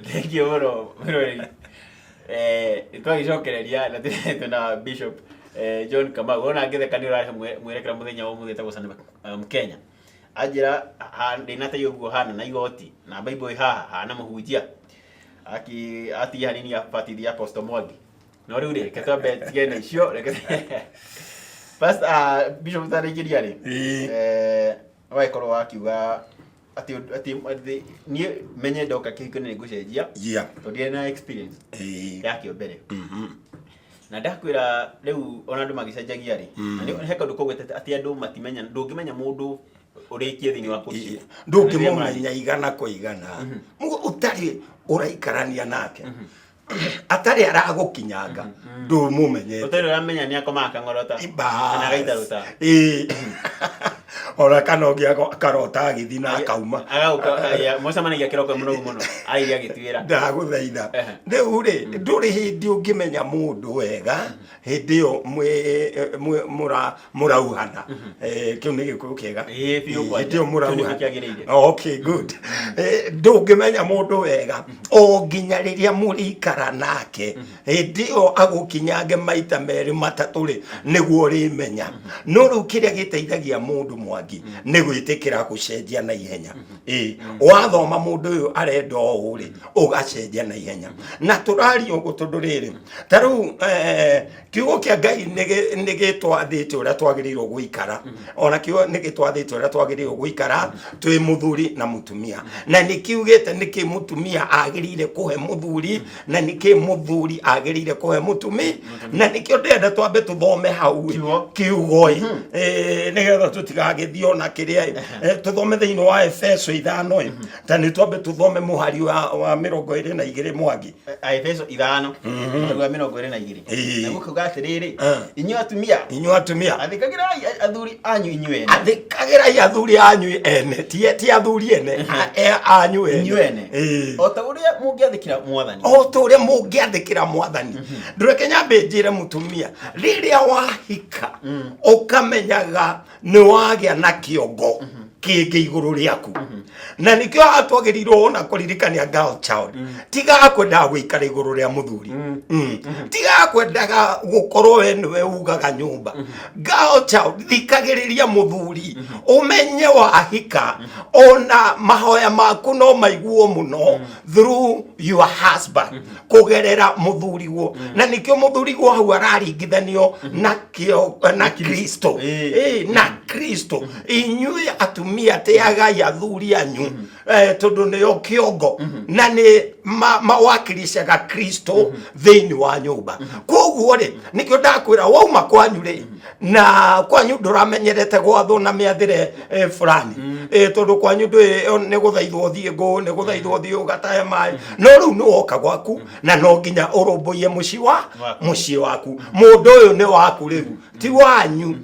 Thank you mũno mwĩroreri. Nĩtwagĩcokereria na twĩna Bishop John Kamau. Wona ngĩtheka nĩ ũrarehe mwerekera mũthenya wa ũmũthĩ wĩtagwo Sunday Mkenya. Anjĩra ndĩnateithio ũguo hana na igoti na Bible ĩ haha hana mũhunjia. Aki atigia hanini abatithia Apostle Mwangi. No rĩu rĩ, reke twambe tigane na icio. Reke Pastor, Bishop ũtarĩingĩria rĩ. Wagĩkorwo wakiuga atĩ niĩ menye ndoka kĩhiko-inĩ nĩ ngũcenjia tondũ ndirĩ na experience yakĩo mbere. Na ndakwĩra rĩu ona andũ magĩcenjagia rĩ, na he kaũndũ kũgwetete atĩ andũ matimenya, ndũngĩmenya mũndũ ũrĩkie thĩinĩ wa kũricwo. Ndũngĩmũmenya igana kwa igana. Mũndũ ũtarĩ ũraikarania nake atarĩ aragũkinyanga ndũmũmenyete. Ũtarĩ ũramenya nĩ akomaga akang'orota kana agaitarũta. Ĩĩ. Ona kana ũngĩ akarota agĩthiĩ na akauma. Agagũka mũcemanagia kĩroko mũnogu mũno arĩire agĩtuĩra. Ndagũthaitha. Rĩu rĩ, ndũrĩ hĩndĩ ũngĩmenya mũndũ wega hĩndĩ ĩyo mũrauhana. Kĩu nĩ Gĩkũyũ kĩega. Ĩĩ, biũ Ĩĩ, kwanja. hĩndĩ ĩyo Kĩu nĩkĩo mũrauhana. kĩagĩrĩire. Okay, good. Ndũngĩmenya mũndũ wega o nginya rĩrĩa mũrĩikara nake, hĩndĩ ĩyo agũkinyange maita merĩ matatũ rĩ, nĩguo ũrĩmenya. No rĩu kĩrĩa gĩteithagia mũndũ, Mwangi, nĩ gwĩtĩkĩra gũcenjia na ihenya. Ĩĩ, wathoma mũndũ ũyũ arenda ũũ rĩ, ũgacenjia na ihenya. Na tũraria ũguo tondũ rĩrĩ, ta rĩu kiugo kĩa Ngai nĩ gĩtwathĩte ũrĩa twagĩrĩirwo gũikara, ona kiugo nĩ gĩtwathĩte ũrĩa twagĩrĩirwo gũikara twĩ mũthuri na mũtumia, na nĩ kiugĩte nĩkĩ mũtumia agĩrĩire kũhe mũthuri na nĩkĩ mũthuri agĩrĩire kũhe mũtumi. Na nĩkĩo ndĩrenda twambe tũthome hau ĩ, Kiugo. Kiugo ĩ. Nĩgetha tũtigagĩthiĩ ona kĩrĩa ĩ. Tũthome thĩinĩ wa Efeso 5 ĩ, ta nĩ twambe tũthome mũhari wa 22, Mwangi. Aefeso 5 mũhari wa 22. Na gũkiuga atĩrĩrĩ, inyuĩ atumia, inyuĩ atumia, athĩkagĩrai athuri anyu inyuĩ ene. Athĩkagĩrai athuri anyu ene, ti athuri ene, anyu ene. Inyuĩ ene. O ta ũrĩa mũngĩathĩkĩra Mwathani. O ta ũrĩa mũngĩathĩkĩra Mwathani. Ndũreke nyambe njĩre mũtumia, rĩrĩa wahika ũkamenyaga nĩ wagĩa na kĩongo kĩngĩ igũrũ rĩaku, na nĩkĩo haha twagĩrĩirwo ona kũririkania girl child, tigaga kwendaga gũikara igũrũ rĩa mũthuri. Tigaga kwendaga gũkorwo we nĩwe ugaga nyũmba. Girl child, thikagĩrĩria mũthuri, ũmenye wahika ona mahoya maku no maiguo mũno through your husband, kũgerera mũthuriguo. Na nĩkĩo mũthuriguo hau araringithanio na kĩo na Kristo. Na Kristo. Inyuĩ atumia, tĩagai athuri anyu, tondũ nĩo kĩongo na nĩ mawakilicaga Kristo thĩinĩ wa nyũmba. Koguo rĩ, nĩkĩo ndakwĩra wauma kwanyu rĩ, na kwanyu ndũramenyerete gwathwo na mĩathĩre fulani, tondũ kwanyu ndũĩ nĩ gũthaithwo thiĩ ngũ, nĩ gũthaithwo thiĩ ũgatahe maĩ, no rĩu nĩ woka gwaku na no nginya ũrũmbũiye mũciĩ wa Waku. Mũciĩ waku. Mũndũ ũyũ nĩ waku rĩu, ti wanyu.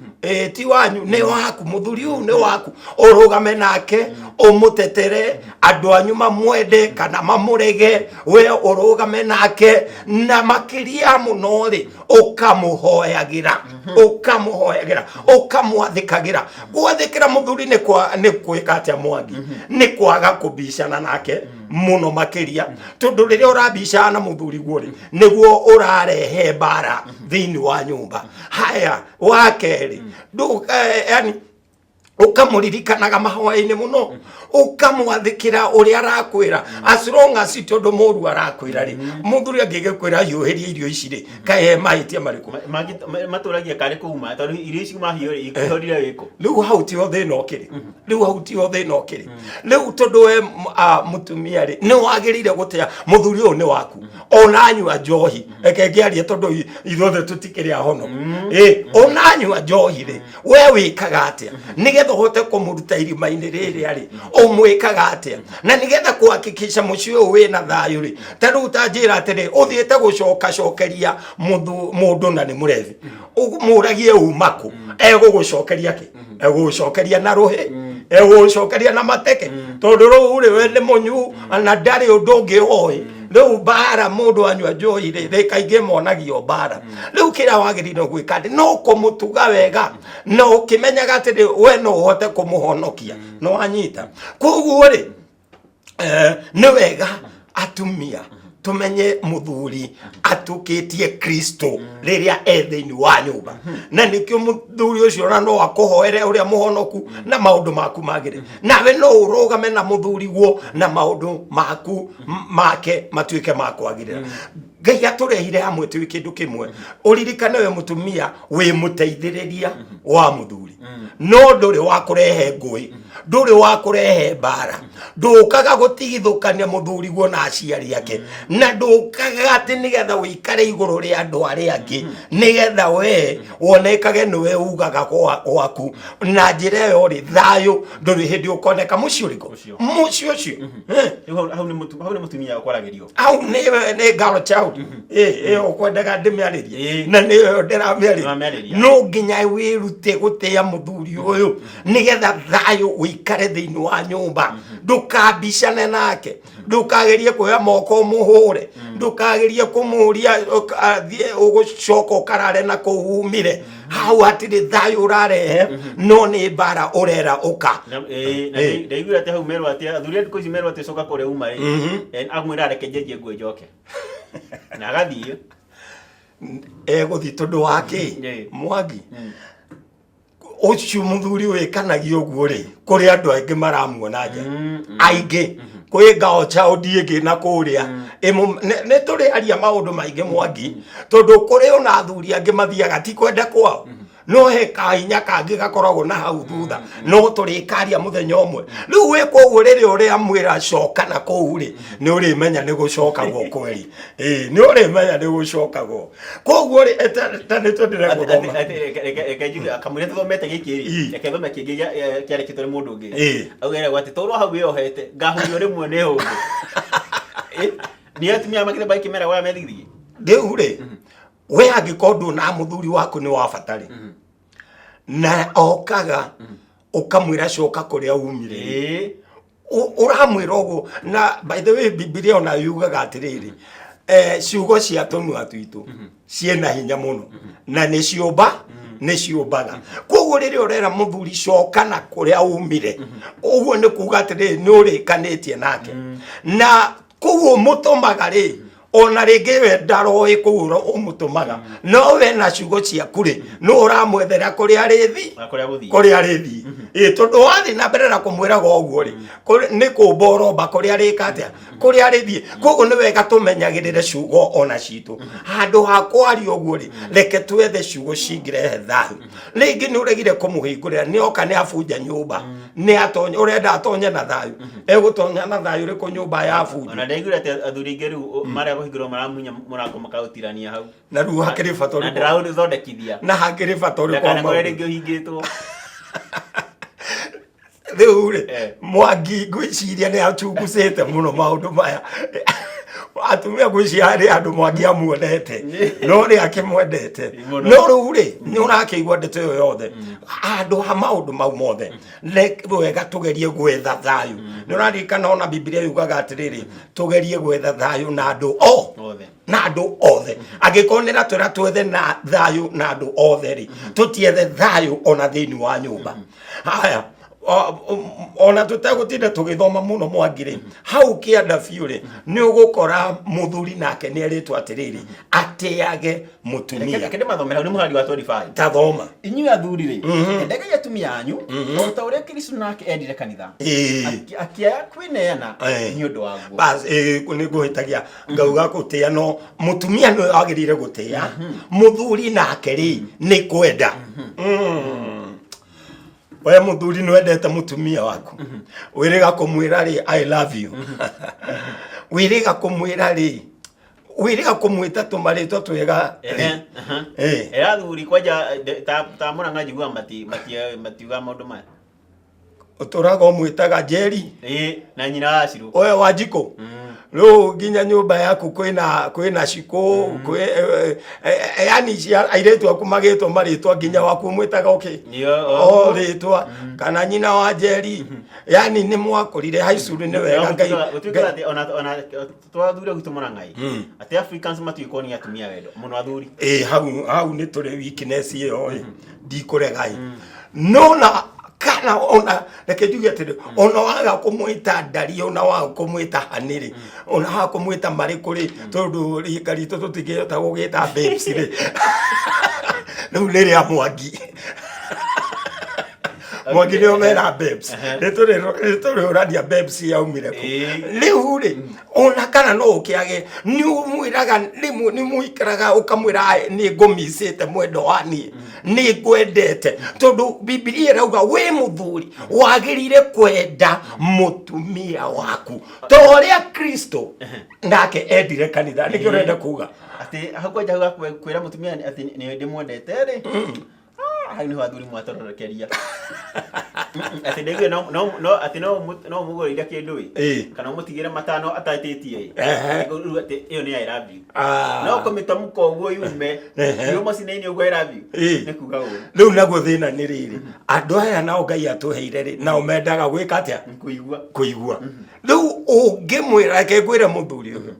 Ti wanyu, nĩ waku. Mũthuri ũyũ nĩ waku, ũrũgame nake, ũmũtetere, andũ anyu mamwende kana mamũrege, we ũrũgame nake. Na makĩria mũno rĩ, ũkamũhoyagĩra, ũkamũhoyagĩra, ũkamwathĩkagĩra. Gwathĩkĩra mũthuri nĩ kwa nĩ kwĩka atĩa, Mwangi? Nĩ kwaga kũbicana nake mũno makĩria, tondũ rĩrĩa ũrabicana na mũthuri guo rĩ, nĩguo ũrarehe mbara thĩinĩ wa nyũmba. Haya, wa kerĩ, yani ũkamũririkanaga mahoya-inĩ mũno, ũkamwathĩkĩra ũrĩa arakwĩra, as long as ti ũndũ mũru arakwĩra rĩ. Mũthuri angĩgĩkwĩra hiũhĩria irio ici rĩ, kaĩ he mahĩtia marĩkũ? Matũragia karĩ kũuma tondũ irio ici mahiũ rĩ, ikũhũrire wĩkũ. Rĩu hau tiho thĩna ũkĩrĩ, rĩu hau tiho thĩna ũkĩrĩ rĩu, tondũ we mũtumia rĩ, nĩ wagĩrĩire gũtĩa mũthuri ũyũ nĩ waku. Ona anyua njohi, reke ngĩarie tondũ ithuothe tũtikĩrĩ ahono. Ĩ, ona anyua njohi rĩ, we wĩkaga atĩa nĩgetha ũhote kũmũruta irima-inĩ rĩrĩa rĩ? Ũmwĩkaga atĩa na nĩgetha kũhakikisha mũciĩ ũyũ wĩna thayũ rĩ? Ta rĩu ta njĩra atĩrĩ, ũthiĩte gũcokacokeria mũndũ na nĩ mũrebi, ũmũragie uma kũ, egũgũcokeria kĩ? Egũgũcokeria na rũhĩ, egũgũcokeria na mateke, tondũ rũu rĩ, we nĩ mũnyu na ndarĩ ũndũ ũngĩ oĩ. Rĩu mbara, mũndũ anyua njohi rĩ, rĩ kaingĩ monagio mbara. Rĩu kĩrĩa wagĩrĩirwo gwĩka rĩ, no kũmũtuga wega na ũkĩmenyaga atĩrĩ, we no ũhote kũmũhonokia. No anyita koguo rĩ, nĩ wega. Atumia, tumenye muthuri atukitie Kristo riria e thiini wa nyumba, na nikio muthuri ucio ona no akuhoere uria muhonoku na maundu maku magire, nawe no urugame na muthuri guo na maundu maku make matuike ma kwagirira. Ngai atũrehire hamwe twĩ kĩndũ kĩmwe. Ũririkane we mũtumia wĩ mũteithĩrĩria wa mũthuri, no ndũrĩ wa kũrehe ngũĩ, ndũrĩ wa kũrehe mbara, ndũkaga gũtigithũkania mũthuri guo na aciari ake, na ndũkaga atĩ nĩgetha ũikare igũrũ rĩa andũ arĩa angĩ nĩgetha we wonekage nĩwe ugaga gwaku. Na njĩra ĩyo rĩ, thayũ ndũrĩ hĩndĩ ũkoneka mũciĩ ũrĩkũ? Ũcio. Mũciĩ ũcio. Rĩu hau nĩ mũtumia ũkwaragĩrio. Au nĩ girl child ĩyo ũkwendaga ndĩmĩarĩrie. Na nĩyo ndĩramĩarĩria. Ndĩramĩarĩria. No nginya wĩrute gũtĩa mũthuri ũyũ nĩgetha thayũ ũikare thĩinĩ wa nyũmba. Ndũkambicane nake, ndũkagerie kuoya moko ũmũhũre, ndũkagerie kũmũria athiĩ ũgũcoka ũkarare na kũu umire. Hau hatirĩ thayũ ũrarehe, no nĩ mbara ũrera ũka. Na ndaiguire atĩ hau merwo atĩ athuri a thikũ ici merwo atĩ coka kũrĩa uma rĩ, amwĩra reke njenjie nguo njoke na agathiĩ. Egũthiĩ tondũ wa kĩ? Mwangi ũcio mũthuri wĩkanagia ũguo rĩ, kũrĩ andũ aingĩ maramuona nja, aingĩ kwĩ ngao child ĩngĩ na kũrĩa. Nĩ tũrĩ aria maũndũ maingĩ, Mwangi, tondũ kũrĩ ona athuri angĩ mathiaga ti kwenda kwao, no he kahinya kangĩ gakoragwo na hau thutha, no tũrĩkaria mũthenya ũmwe. Rĩu wĩ koguo rĩrĩa ũrĩamwĩra coka na kũu rĩ, nĩ ũrĩmenya nĩ gũcokagwo kweri. Ĩĩ, nĩ ũrĩmenya nĩ gũcokagwo. Koguo rĩ, ta nĩ twendire gũthoma. Reke njuge kamũira tũthomete gĩkĩ rĩ, reke thome kĩngĩ kĩandĩkĩtwo nĩ mũndũ ũngĩ. Augire atĩ torwo hau wĩyohete ngahurio rĩmwe nĩ hũngũ. Nĩ atumia makĩte makĩmera wa methigithigi. Rĩu rĩ, we angĩkorwo ndũna mũthuri waku nĩ wa bata rĩ, na okaga ũkamwĩra coka kũrĩa umire rĩ, ũramwĩra ũguo. Na by the way, Bibilia ona yugaga atĩrĩrĩ, ciugo cia tũnua twitũ ciĩna hinya mũno na nĩ ciũmba, nĩ ciũmbaga. Koguo rĩrĩa ũrera mũthuri coka na kũrĩa umire, ũguo nĩ kuga atĩrĩrĩ, nĩ ũrĩkanĩtie nake, na koguo mũtũmaga rĩ, ona rĩngĩ we ndaroĩ kũu ũmũtũmaga, no we na ciugo ciaku rĩ, nĩ ũramwethera kũrĩa arĩthi. Na kũrĩa gũthiĩ. Kũrĩa arĩthiĩ. Ĩ tondũ wathiĩ na mbere na kũmwĩraga ũguo rĩ, nĩ kũmba ũromba kũrĩa arĩka atĩa, kũrĩa arĩthiĩ. Koguo nĩ wega tũmenyagĩrĩre ciugo ona citũ. Handũ ha kwaria ũguo rĩ, reke twethe ciugo cingĩrehe thayũ. Rĩngĩ nĩ ũregire kũmũhingũrĩra, nĩ oka nĩ abunja nyũmba, nĩ atonya, ũrenda atonye na thayũ, egũtonya na thayũ rĩkũ nyũmba ya bunjo? Ona ndaiguire atĩ athuri aingĩ rĩu marĩa kũhingũrwo maramunya mũrango makaũtirania hau. Na rĩu hakĩrĩ bata Na ũrĩkũ? Ndĩraũthondekithia. Na hakĩrĩ bata ũrĩkũ wa Ndakanakore maũndũ? rĩngĩ ũhingĩtwo. Rĩu rĩ, Mwangi ngwĩciria nĩ acungucĩte mũno maũndũ maya. Atumia, ngwĩciria harĩ andũ Mwangi amuonete no rĩ akĩmwendete. Mũno. No rĩu rĩ, nĩ ũrakĩigua ndeto ĩyo yothe. Handũ ha maũndũ mau mothe, nĩ wega tũgerie gwetha thayũ. Nĩ ũraririkana ona Bibilia yugaga atĩrĩrĩ, tũgerie gwetha thayũ na andũ o Othe. Na andũ othe. Angĩkorwo nĩ ratwĩra twethe na thayũ na andũ othe rĩ, tũtiethe thayũ ona thĩinĩ wa nyũmba? Haya, ona tũtegũtinda tũgĩthoma mũno, Mwangi rĩ, hau kĩanda biũ rĩ, nĩ ũgũkora mũthuri nake nĩ erĩtwo atĩrĩrĩ, atĩage mũtumia. Reke ndĩmathomere hau, nĩ mũhari wa 25. Tathoma. Inyuĩ athuri rĩ, endagai atumia anyu o ta ũrĩa Kristo nake endire kanitha, akĩaya kwĩneana nĩ ũndũ waguo. Bas, nĩ ngũhĩtagia ngauga gũtĩa, no mũtumia nĩwe wagĩrĩire gũtĩa mũthuri, nake rĩ nĩ kwenda. We mũthuri nĩ wendete mũtumia waku, wĩrĩga kũmwĩra rĩ, "I love you"? Wĩrĩga kũmwĩra rĩ? Wĩrĩga kũmwĩta tũmarĩtwa twega rĩ? Ehe, aha. Ĩra athuri kwanja ta Mũrang'a njiguaga matiugaga maũndũ maya. Ũtũraga ũmwĩtaga Njeri. Ĩĩ, na nyina wa Cirũ. Oyo Wanjikũ. Rĩu nginya nyũmba yaku kwĩna cikũ kwĩ yani airĩtu aku magĩtwo marĩtwa, nginya waku ũmwĩtaga ũkĩ? Nĩo, o rĩtwa kana nyina wa Njeri, yani nĩ mwakũrire high school, nĩ wega Ngai. Gũtuĩkaga atĩ ona twathuri gwitũ Mũrang'a atĩ Africans matiũĩ kuonia atumia wendo mũno athuri. Ĩ hau nĩ tũrĩ weakness ĩyo ĩ, ndikũrega ĩ, no na Kana ona reke njuge atĩrĩ, ona waga kũmwĩta ndari, ona waga kũmwĩta hanĩrĩ, ona waga kũmwĩta marĩkũ rĩ, tondũ rika ritũ tũtingĩhota gũgĩta babes rĩ, rĩu nĩ rĩa Mwangi. Mwangi nĩo mera babes. Nĩtũrĩũrania babes yaumire kũ. Rĩu rĩ, ona kana no ũkĩage, nĩ ũmwĩraga rĩmwe, nĩ mũikaraga ũkamwĩra, "Ai, nĩ ngũmicĩte mwendo wa niĩ, nĩ ngwendete," tondũ Bibilia ĩrauga wĩ mũthuri wagĩrĩire kwenda mũtumia waku ta ũrĩa Kristo nake endire kanitha. Nĩkĩo ũrenda kuga? Atĩ hau kwanja hau kwĩra mũtumia atĩ nĩ ndĩmwendete rĩ, ah, hau nĩho athuri mwatororekeria. Atĩ ndaiguire no no no atĩ no ũmũgũrĩire kĩndũ ĩ, kana ũmũtigĩre matano atatĩtie ĩ. Rĩu atĩ ĩyo nĩ "I love you". No kũmĩtamũka ũguo yume yume cina-inĩ ũguo "I love you" nĩ kuga ũru. Rĩu naguo thĩna nĩ rĩrĩ, andũ aya nao Ngai atũheire rĩ, nao mendaga gwĩka atĩa? Kũigua. Kũigua. Rĩu ũngĩmwĩra, reke ngwĩre mũthuri ũyũ,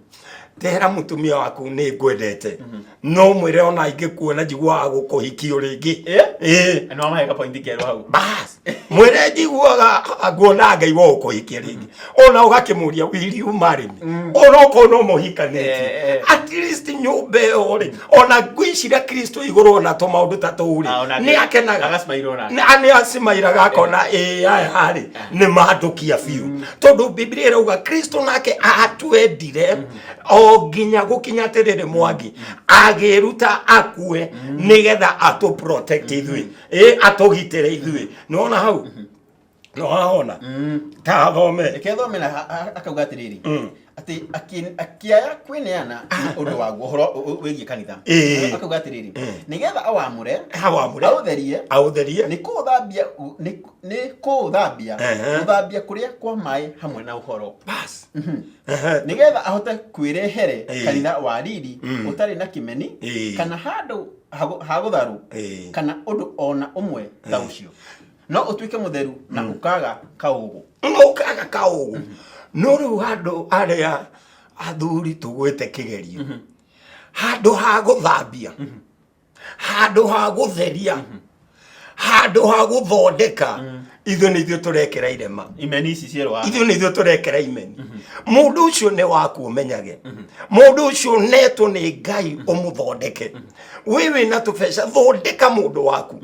tera mũtumia waku nĩ ngwendete, no mwĩre ona ingĩkuona njiguaga gũkũhikio rĩngĩ. Ĩĩ. No amahe gapointi kerũ hau. Bas, mwĩre njiguaga nguona Ngai wa gũkũhikia rĩngĩ, ona ũgakĩmũria, "Will you marry me?" Ona okorwo no mũhikanĩtie, at least nyũmba ĩyo rĩ, ona ngwĩciria Kristo igũrũ ona tũmaũndũ ta tũu rĩ, Ah, onake nĩ akenaga. Agasmaira onake. Nĩ acimairaga akona ĩĩ, aya rĩ nĩ mandũkia biũ, tondũ Bibilia ĩrauga Kristo nake atwendire o nginya gũkinya atĩrĩrĩ, Mwangi, agĩruta akue nĩgetha atũ protect ithuĩ, ĩ atũgitĩre ithuĩ. Nĩwona hau? Nĩwahona ta thome? Reke thome na akauga atĩrĩrĩ, atĩ akĩaya kwĩneana nĩ ũndũ waguo, ũhoro wĩgiĩ kanitha. Akauga atĩrĩrĩ, nĩgetha awamũre, awamũre, aũtherie, aũtherie, nĩ kũũthambia, nĩ kũũthambia, gũthambia kũrĩa kwa maĩ hamwe na ũhoro, bas. Nĩgetha ahote kwĩrehere kanitha wa riri, ũtarĩ na kĩmeni, kana handũ ha gũtharũ, kana ũndũ ona ũmwe ta ũcio, no ũtuĩke mũtheru na ũkaga kaũgũ. No ũkaga kaũgũ. No rĩu handũ arĩa athuri tũgwĩte kĩgerio, handũ ha gũthambia, handũ ha gũtheria, handũ ha gũthondeka, ithuĩ nĩ ithuĩ tũrekĩra irema. Imeni ici cierũ haha. Ithuĩ nĩ ithuĩ tũrekĩra imeni. Mũndũ ũcio nĩ waku, ũmenyage mũndũ ũcio netwo nĩ Ngai ũmũthondeke. Wĩ wĩna tũbeca, thondeka mũndũ waku,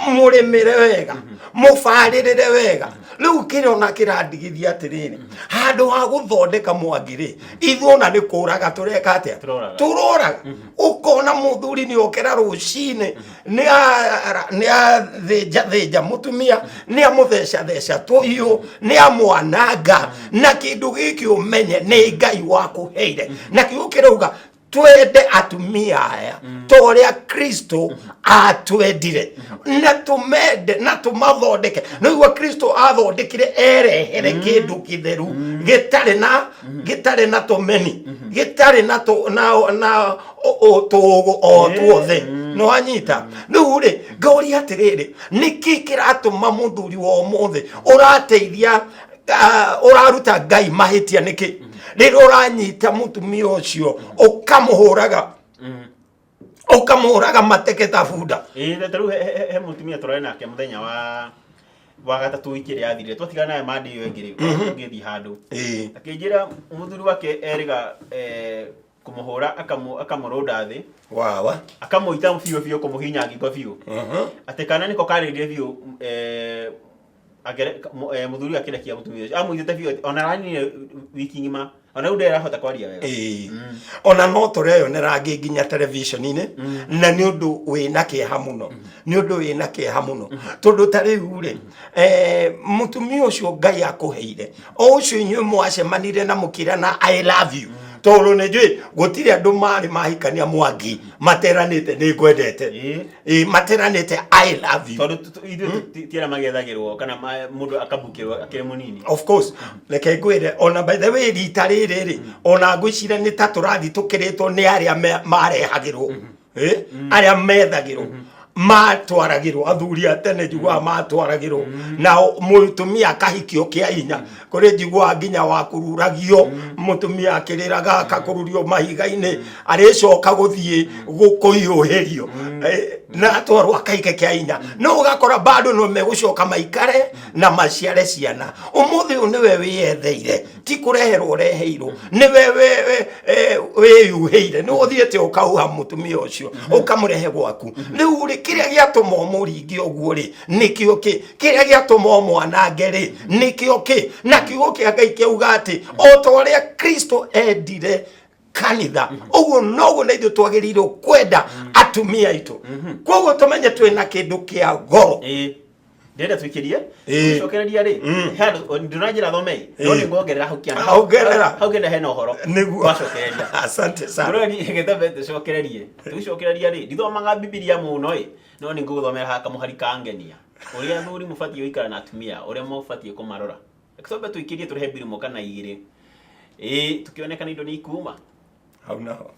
mũrĩmĩre wega, mũbarĩrĩre wega. Rĩu kĩrĩa ona kĩrandigithia atĩrĩrĩ, handũ ha gũthondeka, Mwangi rĩ, ithuĩ ona nĩ kũraga tũreka atĩa? Tũroraga. Tũroraga. Ũkona mũthuri nĩ okĩra rũcinĩ, nĩ athĩnja thĩnja mũtumia, nĩ amũtheca theca tũhiũ, nĩ amwananga. Na kĩndũ gĩkĩ ũmenye nĩ Ngai wakũheire, na kiugo kĩrauga twende atumia aya ta ũrĩa Kristo atwendire, na tũmende na tũmathondeke. Nĩguo Kristo athondekire erehere kĩndũ kĩtheru, gĩtarĩ na tũmeni, gĩtarĩ na na tũũgũ o tuothe. Nĩ wanyita? Rĩu rĩ, ngauria atĩrĩrĩ, nĩkĩ kĩratũma mũthuri wa ũmũthĩ ũrateithia, ũraruta Ngai mahĩtia nĩkĩ rĩrĩa ũranyita mũtumia ũcio ũkamũhũraga, ũkamũhũraga mateke ta bunda? Ĩĩ, ta rĩu he mũtumia tũrarĩ nake mũthenya wa gatatũ, wiki ĩrĩa yathirire, twatigana naye mandi ĩyo ĩngĩ rĩ, tũgĩthiĩ handũ, akĩnjĩra mũthuri wake erĩga kũmũhũra, akamũrũnda thĩ, wawa, akamũita biũ biũ, kũmũhinya ngingo biũ, atĩ kana nĩko karĩrire biũ, mũthuri ũyũ akĩrekia mũtumia ũcio amũitĩte biũ, ona aranire wiki ng'ima, ona rĩu nderahota kwaria wega. Ĩĩ. Ona no tũreyonera angĩ nginya television-inĩ, na nĩ ũndũ wĩna kĩeha mũno, nĩ ũndũ wĩna kĩeha mũno, tondũ ta rĩu rĩ, mũtumia ũcio Ngai akũheire, o ũcio inyuĩ mwacemanire na mũkĩrana "I love you", tondũ nĩ njũĩ gũtirĩ andũ marĩ mahikania, Mwangi, materanĩte "Nĩ ngwendete". Ĩĩ, materanĩte "I love you". Tondũ ithuĩ ti arĩa magethagĩrwo kana mũndũ akabukĩrwo akĩrĩ mũnini. Of course. Reke ngwĩre, ona by the way, rita rĩrĩ rĩ, ona ngwĩciria nĩ ta tũrathiĩ tũkĩrĩtwo nĩ arĩa marehagĩrwo, arĩa methagĩrwo. Matwaragĩrwo athuri a tene, njiguaga matwaragĩrwo na mũtumia akahikio kĩa hinya. Kũrĩ njiguaga nginya wakururagio mũtumia akĩrĩraga, akakururio mahiga-inĩ, arĩcoka gũthiĩ gũkũhiũhĩrio. Na atwarwo akahike kĩa hinya, no ũgakora bado no megũcoka maikare na maciare ciana. Ũmũthĩ ũyũ nĩwe wĩyetheire, ti kũreherwo ũreheirwo, nĩwe wĩyuhĩire, nĩ ũthiĩte ũkauha mũtumia ũcio ũkamũrehe gwaku. Rĩu rĩ, kĩrĩa gĩatũma ũmũringe ũguo rĩ, nĩkĩo kĩ? Kĩrĩa gĩatũma ũmwanange rĩ, nĩkĩo kĩ? Na kiugo kĩa Ngai kĩauga atĩ o ta ũrĩa Kristo endire kanitha, ũguo noguo na ithuĩ twagĩrĩirwo kwenda atumia aitũ. Koguo tũmenye twĩna kĩndũ kĩa goro. Ĩĩ, ndĩrenda tũikĩrie. Ĩĩ. Tũcokereria rĩ, handũ ndũranjĩra thome, no nĩ ngongerera hau kĩanda. Ongerera. Hau kĩanda hena ũhoro. Nĩguo. Twacokereria. Asante sana. Mũrori, gĩtambe tũcokererie. Tũgĩcokereria rĩ, ndithomaga Bibilia mũno ĩ, no nĩ ngũgũthomera haha kamũhari kangenia ũrĩa athuri mũbatiĩ gũikara na atumia, ũrĩa mũbatiĩ kũmarora. Reke twambe tũikĩrie, tũrehe mbirimo kana igĩrĩ, ĩĩ, tũkĩonekana indo nĩ ikuma. Hau naho.